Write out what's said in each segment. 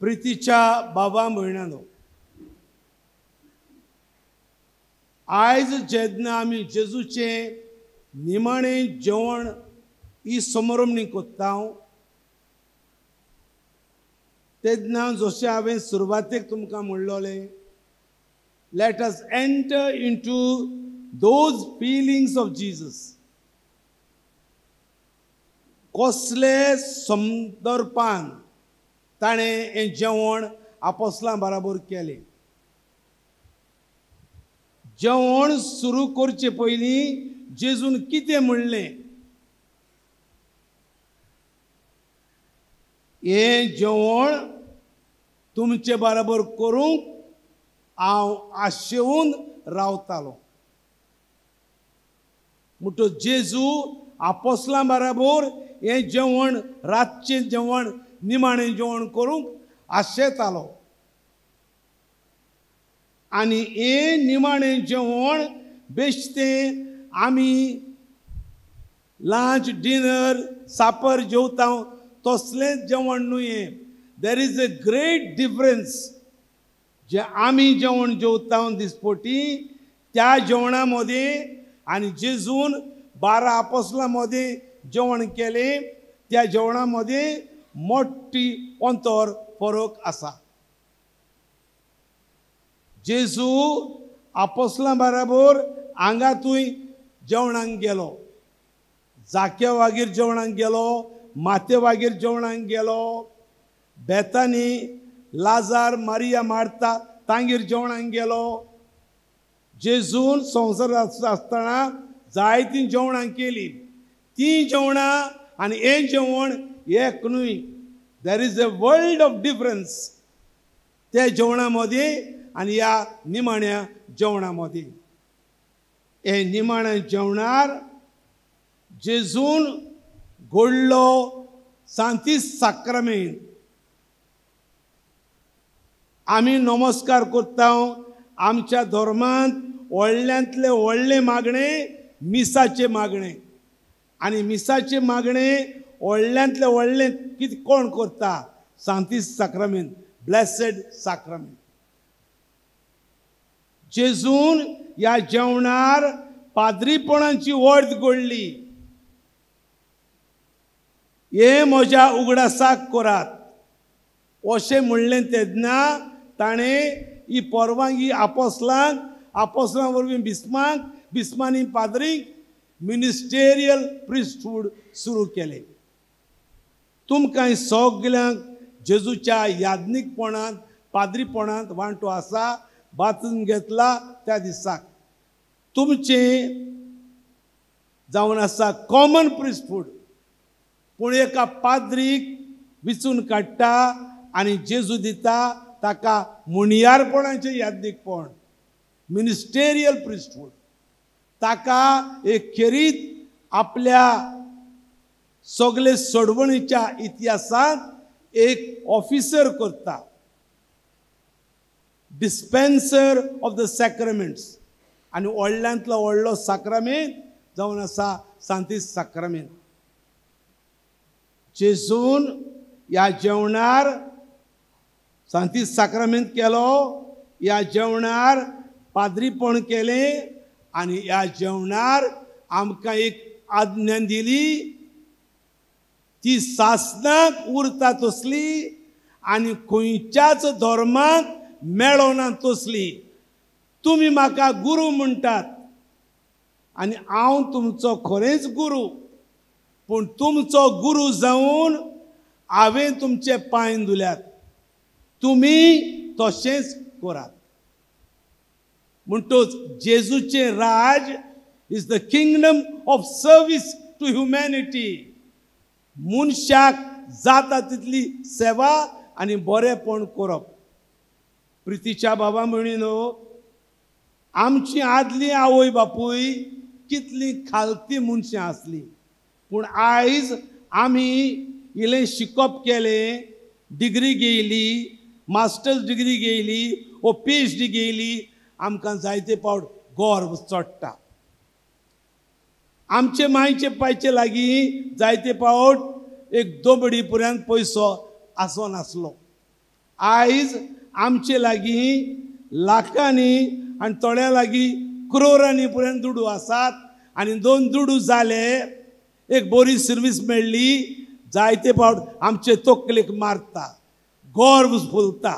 प्रितीच्या बाबा भयणांनो, आयज जेन्ना आमी जेजूचें निमाणें जेवण ही समारंभणी कोत्ता तेन्ना जशें हांवें सुरवातेक तुमकां म्हणलोलें, let us enter into those feelings of Jesus. कसले संदर्भान ताणें हें जेवण आपोसलां बराबर केलें. जेवण सुरू करचे पयलीं जेजून कितें म्हणलें? हें जेवण तुमचे बराबर करूंक हांव आशेवन रावतालो. म्हणटो जेजू आपोसलां बराबर हें जेवण, रातचें जेवण, निमाणें जेवण करूंक आशेतालो. आनी हें निमाणें जेवण बेश्तें आमी लंच, डिनर, सापर जेवता तसलें जेवण न्हय हें. There is a great difference. जें आमी जेवण जेवता दिसपटी त्या जेवणा मदीं आनी जेजून 12 आपोसलां मदीं जेवण केलें त्या जेवणा मदीं मोटी अंतर फरक आसा. जेजू आपोसलां बराबर हांगातूय जेवणाक गेलो, जाक्यावागीर जेवणाक गेलो, मातेवागीर जेवणाक गेलो, बेतानी लाजार मारिया मार्ता तांगेर जेवणाक गेलो. जेजून संवसार आसतना जायतीं जेवणां केलीं. तीं जेवणां आनी हें जेवण एक न्हय. There is a world of difference त्या जेवणा मदीं आनी ह्या निमाण्या जेवणा मदीं. हे निमाण्या जेवणार जेजून घडलो सांती साक्रामेंत. आमी नमस्कार करता. आमच्या धर्मांत व्हडल्यांतले व्हडलें मागणें मिसाचें मागणें, आनी मिसाचें मागणें व्हडल्यांतलें व्हडलें कितें कोण करता? सांती साक्रामेंत, ब्लेसेड साक्रामेंत. जेजून ह्या जेवणार पाद्रीपणाची वड घडली. हे म्हज्या उगडासाक करात अशें म्हणलें तेन्ना ताणें ही परवानगी आपोसलांक, आपोसलां वरवीं बिस्मांक, बिस्मांनी पाद्रींक मिनिस्टेरियल प्रिस्टहूड सुरू केलें. तुमकां सगल्यांक जेजूच्या याज्ञिकपणांत, पाद्रीपणांत वांटो आसा. बातून घेतला त्या दिसाक तुमचें जावन आसा कॉमन प्रिस्टहूड. पूण एका पाद्रीक विचून काडटा आनी जेजू दिता ताका मुणयारपणाचें याज्ञिकपण, मिनिस्टेरियल प्रिस्टहूड. ताका एक खेरीत आपल्या सगळे सोडवणीच्या इतिहासांत एक ऑफिसर करता, डिस्पेन्सर ऑफ the सॅक्रामेंट्स. आनी व्हडल्यांतलो व्हडलो साक्रामेंत जावन आसा सांती साक्रामेंत. जेजून ह्या जेवणार सांती साक्रामेंत केलो, ह्या जेवणार पाद्रीपण केलें आनी ह्या जेवणार आमकां एक आज्ञा दिली, ती सासनाक उरता तसली आनी खंयच्याच धर्माक मेळना तसली. तुमी म्हाका गुरू म्हणटात आनी हांव तुमचो खरेंच गुरू, पूण तुमचो गुरू जावन हांवें तुमचे पांय धुल्यात, तुमी तशेंच करात. म्हणटोच जेजूचें राज is the kingdom of service to humanity. मनशाक जाता तितली सेवा आनी बरेंपण करप. प्रितीच्या बाबा म्हणिनो, आमची आदली आवय बापूय कितली खालती मनशां आसली, पूण आयज आमी इल्लें शिकप केलें, डिग्री घेयली, मास्टर्स डिग्री घेयली वो PhD घेयली, आमकां जायते पावट गर्व चडटा. आमचे मायचे पायचे लागीं जायते पावट एक दोबडी पर्यंत पयसो आसनासलो. आयज आमचे लागीं लाखांनी आनी थोड्या लागीं क्रोरांनी पर्यंत दुडू आसात आनी 2 दुडू जाले, एक बरी सर्वीस मेळ्ळी, जायते फावट आमचे तकलेक मारता, गर्व फुलता.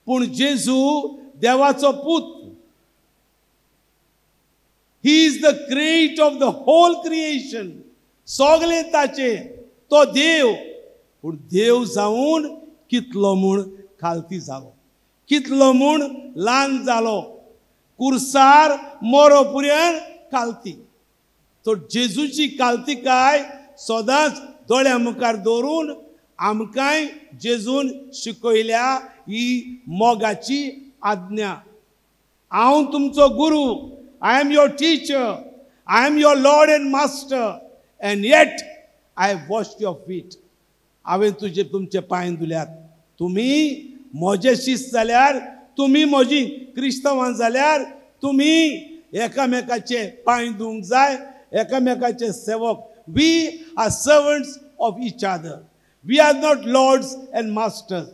पूण जेजू देवाचो पूत. He is the creator of the whole creation. सगळें ताचें, तो देव. पूण देव जावन कितलो म्हूण खालती जालो, कितलो म्हूण ल्हान जालो, कुर्सार मरो पुर्यान खालती. तो जेजूची कालतिकाय सदांच दोळ्या मुखार दवरून आमकांय जेजून शिकयल्या ही मोगाची आज्ञा. हांव तुमचो गुरू, I am your teacher, I am your lord and master, and yet I have washed your feet. हांवें तुजे तुमचे पांय धुल्यात. तुमी म्हजे शिस्त जाल्यार, तुमी म्हजी क्रिस्तांवां जाल्यार, तुमी एकामेकाचे पांय धुवंक जाय, एकामेकाचे सेवक. We are servants of each other. We are not lords and masters.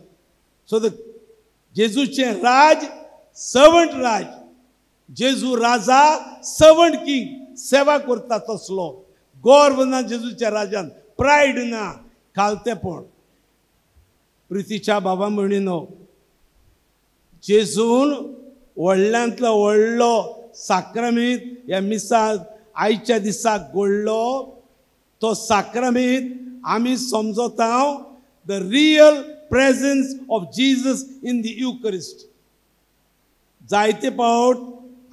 So the जेजूचें राज सर्वंट राज. जेजू राजा, सर्वंट किंग, सेवा करता तसलो. गर्व ना जेजूच्या राजान, प्रायड ना, खालतेपण. प्रितीच्या बाबा म्हणिनो, जेजून व्हडल्यांतलो व्हडलो साक्रामेंत ह्या मिसाक आयच्या दिसाक घडलो. तो साक्रामेंत आमी समजता the real presence of Jesus in the Eucharist. जायते फावट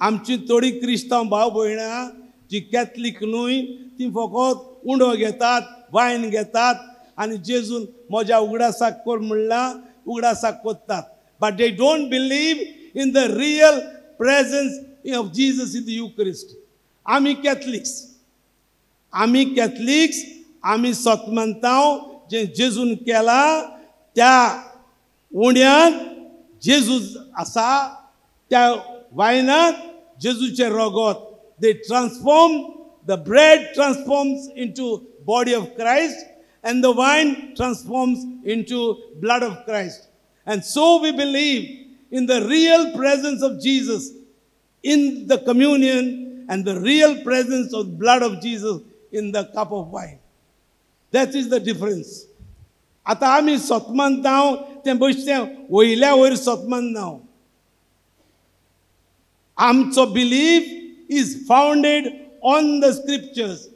आमची थोडी क्रिस्तांव भाव भयणां जी कॅथलीक न्हय ती फकत उंडो घेतात, वायन घेतात आनी जेजून म्हज्या उगडासाक कर म्हणलां, उगडासाक करतात. But they don't believe in the real presence of Jesus in the Eucharist. आमी कॅथलिक्स, आमी कॅथलिक्स, आमी सत मानता जें जेजून केलां त्या उण्यांत जेजू आसा, त्या वायनांत जेजूचें रगत. They transform, the bread transforms into body of Christ and the wine transforms into blood of Christ. And so we believe in the real presence of Jesus in the communion and the real presence of blood of Jesus in the cup of wine. That is the difference. आतां आमी सत मानता तें बशें वयल्या वयर सत मानना. आमचो belief is founded on the scriptures.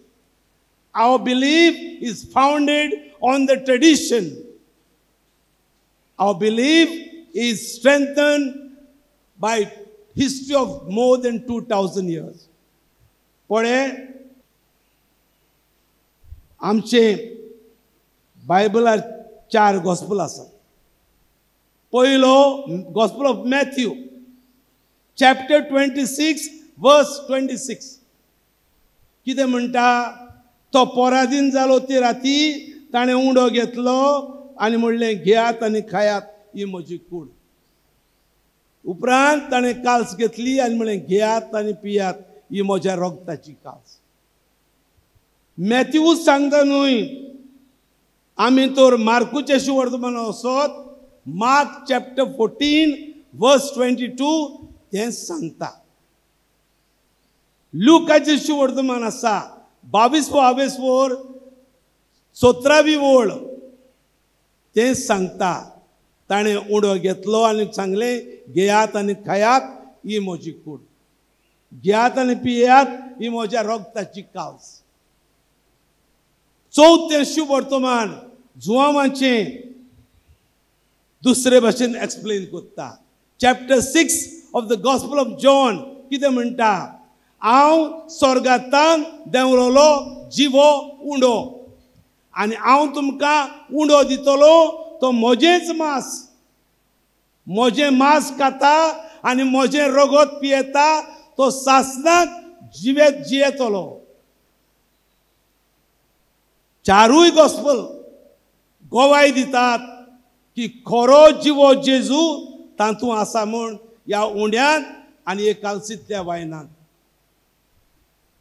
Our belief is founded on the tradition. Our belief is strengthened by history of more than 2000 years. पळय आमचे बायबलार 4 गॉस्पल आसात. पयलो gospel of Matthew chapter 26 verse 26 कितें म्हणटा? तो पराधीन जालो ते राती ताणें उंडो घेतलो आनी म्हणलें घेयात आनी खायात, ही म्हजी कूड. उपरांत ताणें काल्स घेतली आनी म्हणलें घेयात आनी पियात, ही म्हज्या रगताची काल्स. मॅथ्यूच सांगता न्हय, आमी तर मार्कूचे शुवर्तमान वचत, मार्क चॅप्टर 14 वर्स 22 तें सांगता. लुकाचें शुवर्तमान आसा 22 वर 17वी वळ तें सांगता. ताणें उडो घेतलो आनी सांगलें घेयात आनी खायात, ही म्हजी कूड. घेयात आनी पियात, ही म्हज्या रगताची काल्स. चवथें शुवर्तमान जुवांवाचें दुसरे भाशेन एक्सप्लेन करता. Chapter 6 of the gospel of John कितें म्हणटा? हांव स्वर्गांतल्यान देंवलोलो जिवो उंडो आनी हांव तुमकां उंडो दितलो तो म्हजेंच मांस. म्हजें मांस खाता आनी म्हजें रगत पियेता तो सासणाक जिवेत जियेतलो. चारूय गॉस्पल गवाय दितात की खरो जिवो जेजू तातूंत आसा म्हूण ह्या उंड्यांत आनी एक कालसींतल्या वायनांत.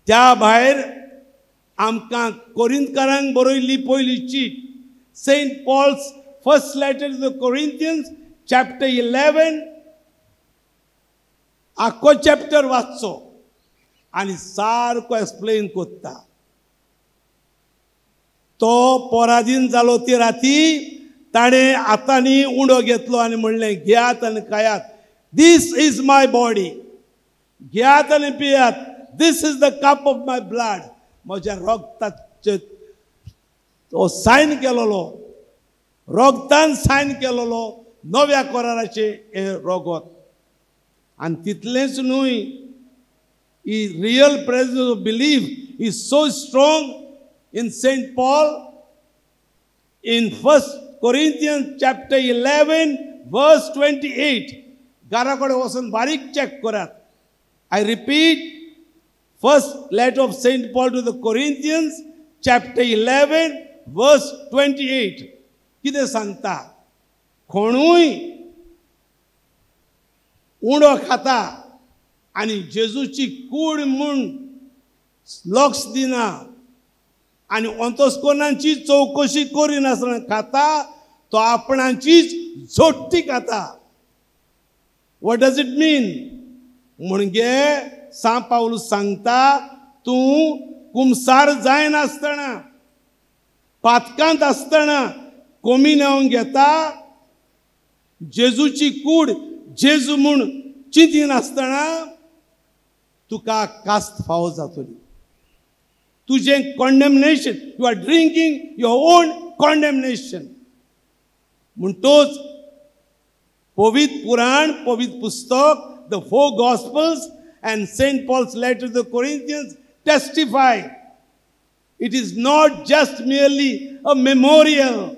त्या भायर आमकां कोरिंतकारांक बरयल्ली पयली चीट, saint Paul's First letter to the Corinthians chapter 11 आख्खो चॅप्टर वाचचो आनी सारको एक्सप्लेन करता. तो पराधीन जालो ती राती ताणें हातांनी उंडो घेतलो आनी म्हणलें, घेयात आनी खायात, this is my body. घेयात आनी पियात, this is the cup of my blood. म्हज्या रगताचे तो सायन केलोलो, रगतान सायन केलोलो नव्या कराराचें हें रगत. आनी तितलेंच न्हय, ही real presence of belief is so strong in Saint Paul in 1 Corinthians chapter 11 verse 28. घरा कडेन वचून बारीक चॅक करात. I repeat, first letter of Saint Paul to the Corinthians chapter 11 verse 28 कितें सांगता? कोणूय उंडो खाता आनी जेजूची कूड म्हूण लक्ष दिना आनी अंतस्करणाची चवकशी करिनासतना खाता, तो आपणाचीच जोडटी खाता. What does it mean? म्हणजे सांत पावलू सांगता, तूं कुमसार जायनासतना, पातकांत आसतना कमी नेवन घेता, जेजूची कूड जेजू म्हूण चिंतिनासतना तुका कास्त फावो जातली. तुजें condemnation, you are drinking your own condemnation. म्हणटोच पवित्र पुराण, पवित्र पुस्तक, the 4 Gospels and Saint Paul's letter to the Corinthians testify it is not just merely a memorial,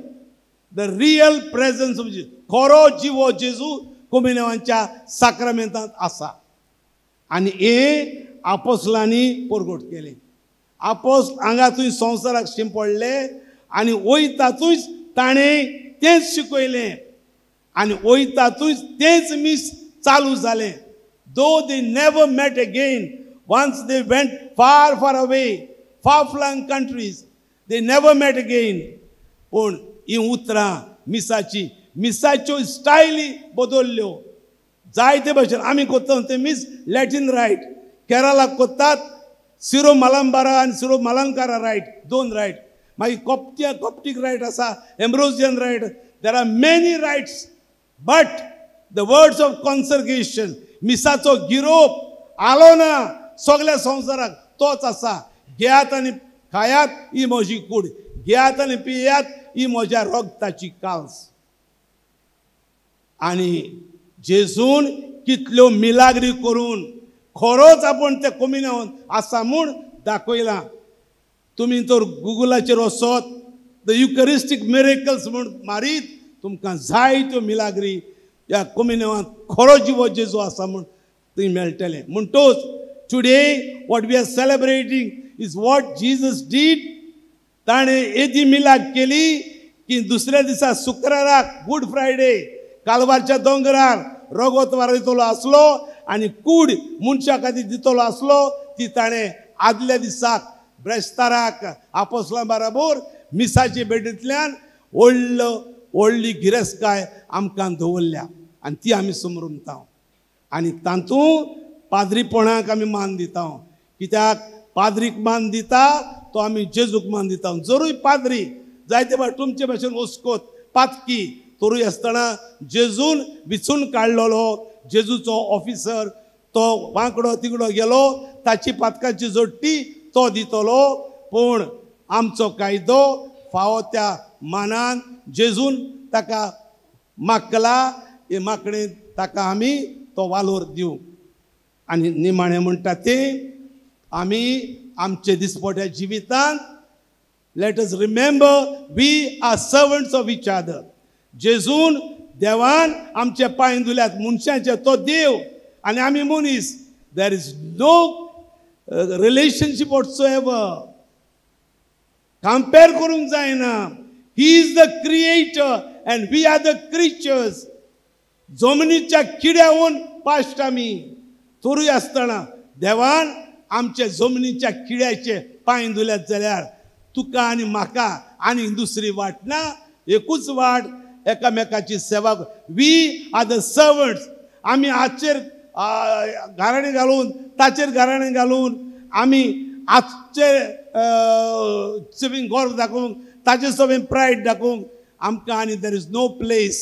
the real presence of Jesus. खरो जिवो जेजू कोमिनेवांच्या साक्रामेंतांत आसा. आनी हे आपोसलांनी परगट केलें. आपोस हांगा थंय संवसाराक शिंपडले आनी वयता थंयच ताणें तेंच शिकयलें आनी वयता थंयच तेंच मीस चालू जालें. Though they never met again, once they went far far away, far flung countries, they never met again. पूण हीं उतरां मिसाची, मिसाच्यो स्टायली बदल्ल्यो. जायते भशेन आमी करता ते मीस लॅटीन रायट, केरलाक करतात सिरो मलंबारा आनी सिरो मलंकारा रायट, 2 रायट. मागीर कॉप्टीक रायट आसा, Ambrosian rite. There are many rites, but the words of consecration, मिसाचो गिरोप आलो ना सगळ्या संवसाराक तोच आसा. घेयात आनी खायात, ही म्हजी कूड. घेयात आनी पियात, ही म्हज्या रगताची काल्स. आनी जेजून कितल्यो मिलाग्री करून खरोच आपूण ते कोमिनेवन आसा म्हूण दाखयलां. तुमी तर गुगलाचेर वचत the Eucharistic miracles म्हूण मारीत तुमकां जायत्यो मिलाग्री ह्या कोमिनेवांत खरो जिवो जेजू आसा म्हूण थंय मेळटलें. म्हणटोच today what we are celebrating is what Jesus did. ताणें येदी मिलाग केली की दुसऱ्या दिसा शुक्राराक गुड फ्रायडे कालवारच्या दोंगरार रगत वारयतलो आसलो आनी कूड मनशा खातीर दितलो आसलो, ती ताणें आदल्या दिसाक ब्रेस्ताराक आपोसला बराबर मिसाचे भेटींतल्यान व्हडलो व्हडली गिरेस्तकाय आमकां दवरल्या आनी ती आमी समरुमता. आनी तातूंत पाद्रीपणाक आमी मान दिता. कित्याक पाद्रीक मान दिता तो आमी जेजूक मान दिता. जरूय पाद्री जायते फावट तुमचे भाशेन वस्कोत पातकी तरूय आसतना जेजून विचून काडलेलो जेजूचो ऑफिसर तो वांकडो तिकडो गेलो, ताची पातकाची जोडटी तो दितलो. पूण आमचो कायदो फावो त्या मानान जेजून ताका मागला, हे मागणेन ताका आमी तो वालोर दिवं. आनी निमाणें म्हणटा तें आमी आमचे दिसपट्या जिवितांत let us remember we are servants of each other. जेजून देवान आमचे पांय धुल्यात, मनशाचे तो देव आनी आमी मनीस. There is no relationship whatsoever. Compare करूंक जायना. He is the creator and we are the creatures. जमनीच्या किड्याहून पाश्ट आमी तरूय आसतना देवान आमचे जमनीच्या किड्याचे पांय धुल्यात जाल्यार तुका आनी म्हाका आनी दुसरी वाट ना, एकूच वाट. एकामेकाची सेवा. We are the servants. आमी आजचेर गाराणें घालून ताचेर गाराणें घालून आमी आजचे सगळीं गर्व दाखोवंक, ताचे सगळें प्रायड दाखोवंक आमकां आनी there is no place.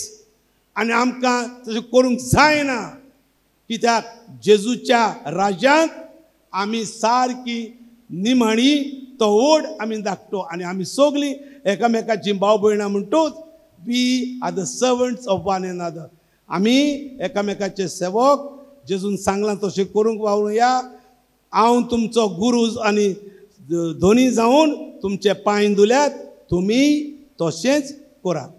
आनी आमकां तशें करूंक जायना, कित्याक जेजूच्या राज्यांत आमी सारकी निमाणी तो व्हड आमी धाकटो आनी आमी सगळीं एकामेकाची भाव भयणां म्हणटूच we are the servants of one another. आमी एकामेकाचे सेवक. जेजून सांगलां तशें करूंक वावरुया. हांव तुमचो गुरू आनी धनी जावन तुमचे पांय धुल्यात, तुमी तशेंच करात.